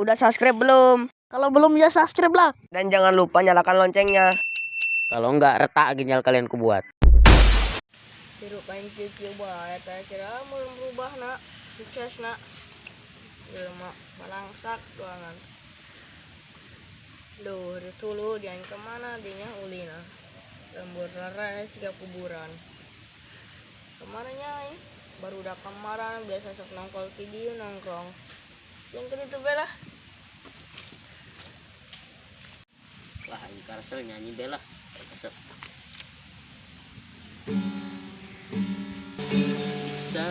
Udah subscribe belum? Kalau belum ya subscribe lah. Dan jangan lupa nyalakan loncengnya. Kalau enggak retak ginjal kalian kubuat. Hirup aing kieu-kieu bae teh kira mun berubah nak sukses nak. Jelema balangsak doangan. Duh, ditulu di aing kemana dinya ulina. Lembur rere siga kuburan. Kemana nya aing? Baru udah kemarin biasa sok nongkol ti dieu nongkrong. Yang ke ditu bae lah. Lah aing karsel nyanyi be lah. Kesel. Bisa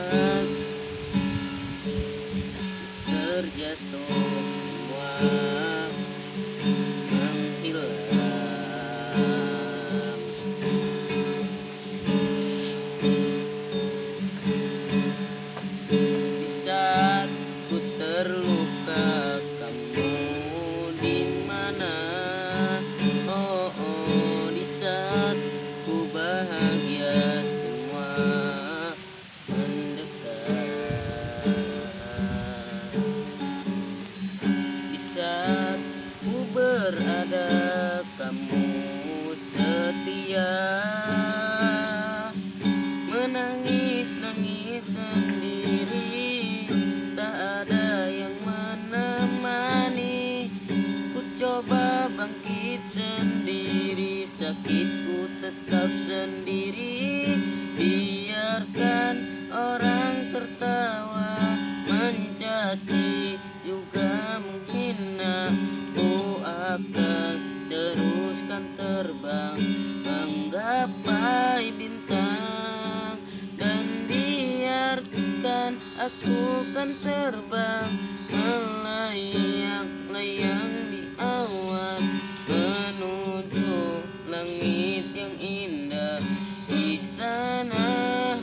terjatuh semua menghilang. Di saat ku terluka, kamu di mana? Oh, oh, di saat ku bahagia semua mendekat. Di saat ku berada, kamu setia. Menangis-nangis sendiri, tak ada yang menemani. Ku coba bangkit sendiri, sakitku tetap sendiri. Biarkan orang tertawa, mencaci juga menghina. Ku akan teruskan terbang menggapai bintang. Dan biarkan aku kan terbang melayang-layang di awan menuju langit yang indah, istana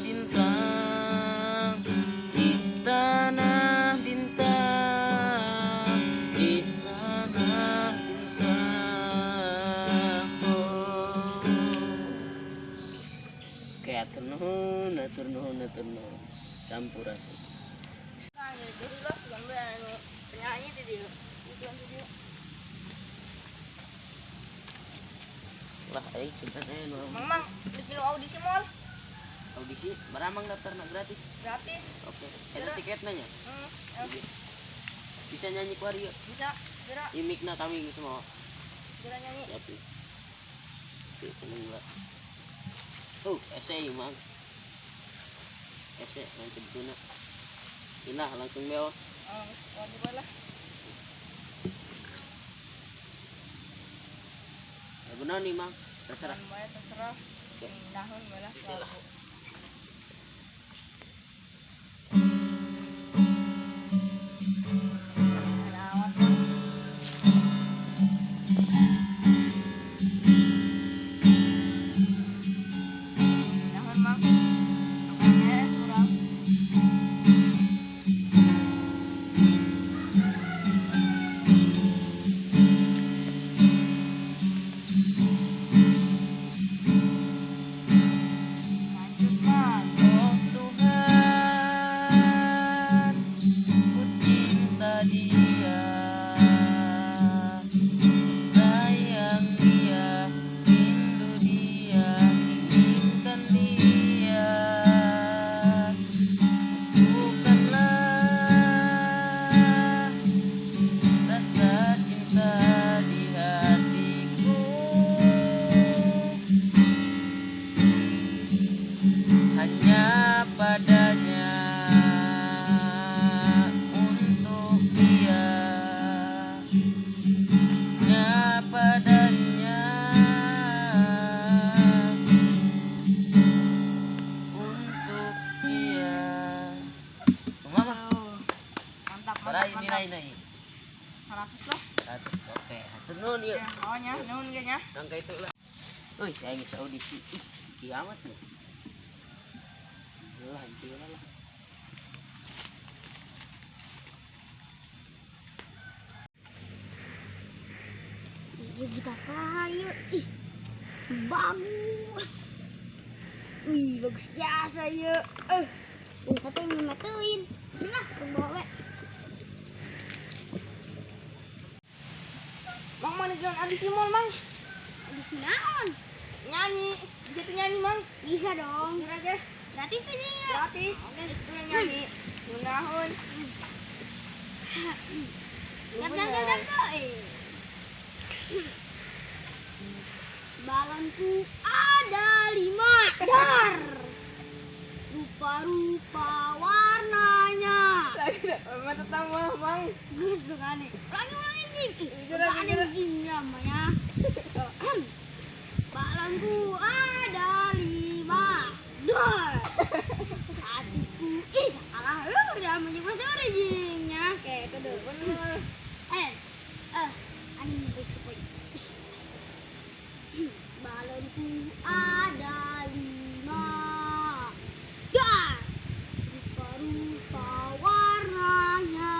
bintang, istana bintang, istana bintang. Oh. Oke, atur nuhun, atur nuhun, atur nuhun. Sampurasun. Nah, gitu lah sampai anu penyanyi ti dieu. Iklan ti dieu. Lah, aing sudah aya nu Mang mang, bikin audisi moal audisi, baramang daftarna gratis. Gratis. Oke, eta tiketna nya. Hmm, Bisa nyanyi ku ari bisa segera Imikna kami geus mau. Segera nyanyi. Siap. Oke, tenang lah. Oh, ese mang. Ese nanti betulna. Inah langsung beo. Oh, wajib lah. Lagu naon nih, Mang? Terserah. Bae terserah. Oke. Dahun bae lah. Oke lah. Ada awat, Mang. Dahun, Mang. Makanya kurang. Lanjut, Mang. Oh Tuhan, ku cinta dia, sayang dia, rindu dia, inginkan dia. Bukanlah rasa cinta di hatiku, hanya padanya untuk dia, hanya padanya untuk dia. Mama, Oh, mantap, mantap, berapa mantap. nilainya ini? 100 lah. 100, oke. Hatur nuhun ieu. Ya, oh nya, nuhun ge nya. Nangka itu lah. Wih, saya geus audisi. Ih, kiamat nih. Lah, intinya lah. Iya gitar saya, ih bagus. Wih bagus jasa ya. Tapi yang matuin. Sudah, bawa we. Mang, nonton audisi mall, Mang. Audisi naon? Nyanyi. Bisa tuh nyanyi, Mang. Bisa dong. Kira ge Gratis tuh nyanyi. Gratis. Oke. Itu yang nyanyi. Ngeunaheun. Jam jam jam jam tuh. Balonku ada 5. Dar. Rupa-rupa warnanya. Lagi mata tambah, Mang. Geus begane. Lagi ulang anjing. Gerak, Begane gerak. anjing namanya. Balonku ada 5. Dar. Hatiku ih salah. Udah menyebut sore jingnya. Kayak itu dulu. Bener. Eh, anjing baik baik. Balonku ada 5. Dar. Rupa-rupa warnanya.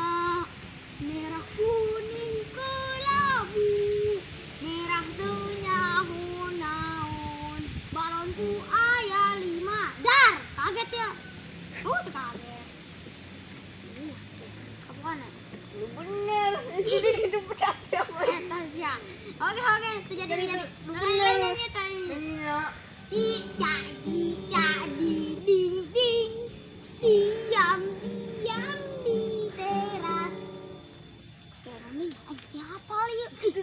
Merah, kuning, kelabu. Merah tuh naon. Balonku aya 5. Dar. Kaget ya. Oh, tuh kaget. Apa kan? Lu bener. Jadi itu pecat ya, Mang. Eta sia. Oke, oke, terjadi terjadi. Nyanyi, nyanyi, nyanyi. Nyanyi ya. Ica, ica, di, ding, ding. Diam, diam di teras. Kayak nih, siapa yuk? Itu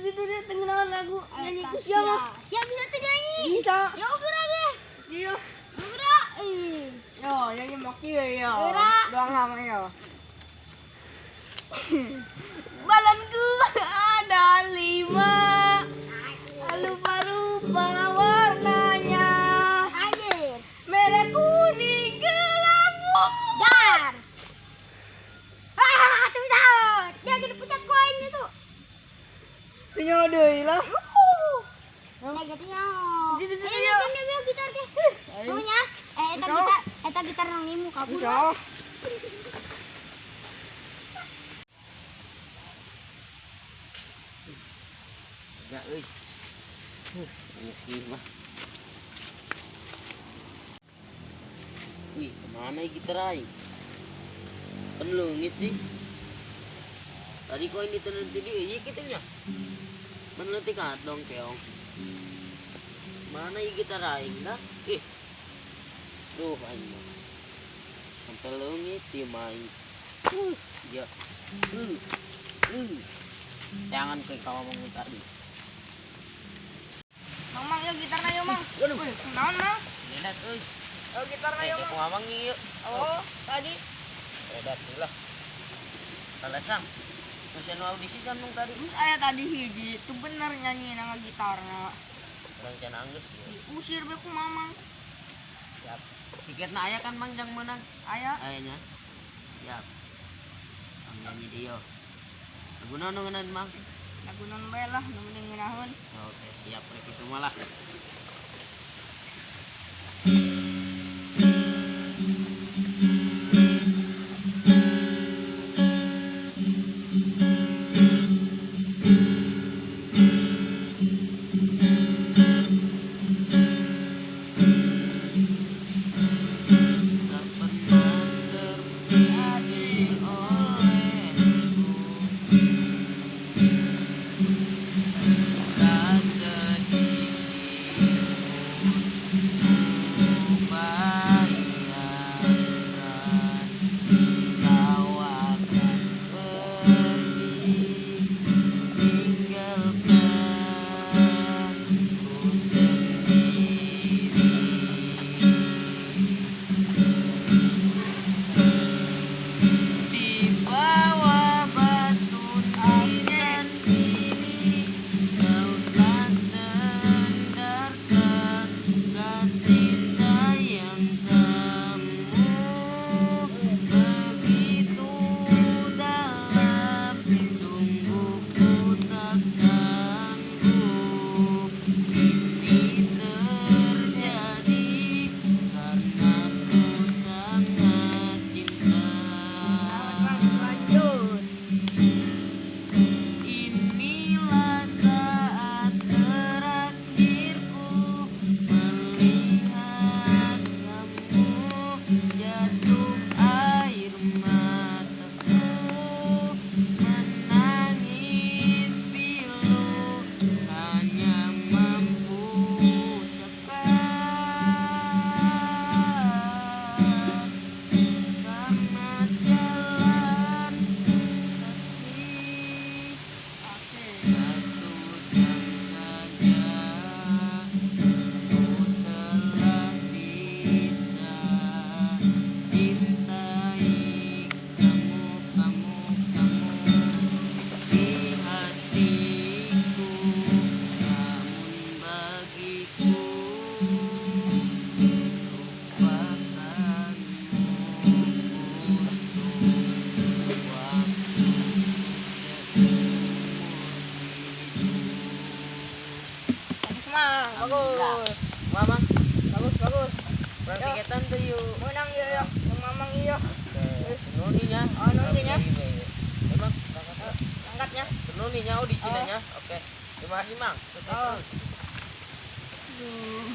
tengenaan lagu nyanyi Eta ku siapa? Siap bisa tuh nyanyi. Bisa. Ya udah ge. Iya. Udah. Eh. Yo, nyanyi maki ya. Yo. Gerak. Doang lama yo. Balonku ada 5. Lupa-lupa warnanya. Anjir. Merah, kuning, kelabu. Dar. Ah, tuh bisa. Dia gede pucat koin itu. Punya deui lah. Nah, gitu ya. Gitu, gitu, Eh, ya. kan dia gitar ke. Ayo. Punya. Eh, eta Bisa. gitar, eta gitar nang nimu kabur. Bisa. Enggak euy. Geus kieu mah. Wih, kemana ya gitar aing? Kan leungit sih. Tadi kok ini tenun tadi iya kitu nya. Mun leutik dong keong. Mana ya gitar aing dah? Ih. Duh aing mah. Sampai leungit ieu mah aing. Ya. Jangan kayak kau ngomong tadi. Mang, Mang, yo gitarna yo, Mang. Waduh. Wih, naon, Mang? Edat euy. Yo gitarna yo, Eh, Mang. ngomong ieu. Oh, tadi. Edat lah. Alasan. Terus anu audisi kan nung tadi. Terus aya tadi hiji, itu bener nyanyi nang gitarna. Rencana anggeus ieu. Diusir be ku Mamang. Siap. Tiketna aya kan Mang jang meunang? Aya. Ayanya. Siap. Ang nyanyi dia. Lagu naon nu ngeunaheun Mang? Lagu non bae lah, nu penting ngeunaheun. Oke, siap rek itu malah. Tak pernah terjadi olehku. Tak sedikit Alhamdulillah. Bagus. Mama, Bagus, bagus. urang Yo. tiketan tuh yuk. Menang ieu ya. Yang mamang ieu. Oke, nuhun nya. Oh, nuhun nya. Emang Angkatnya. nuhun nya audisi Oh. nya. Oke. Terima kasih, Mang. Sukses Oh. terus. Duh.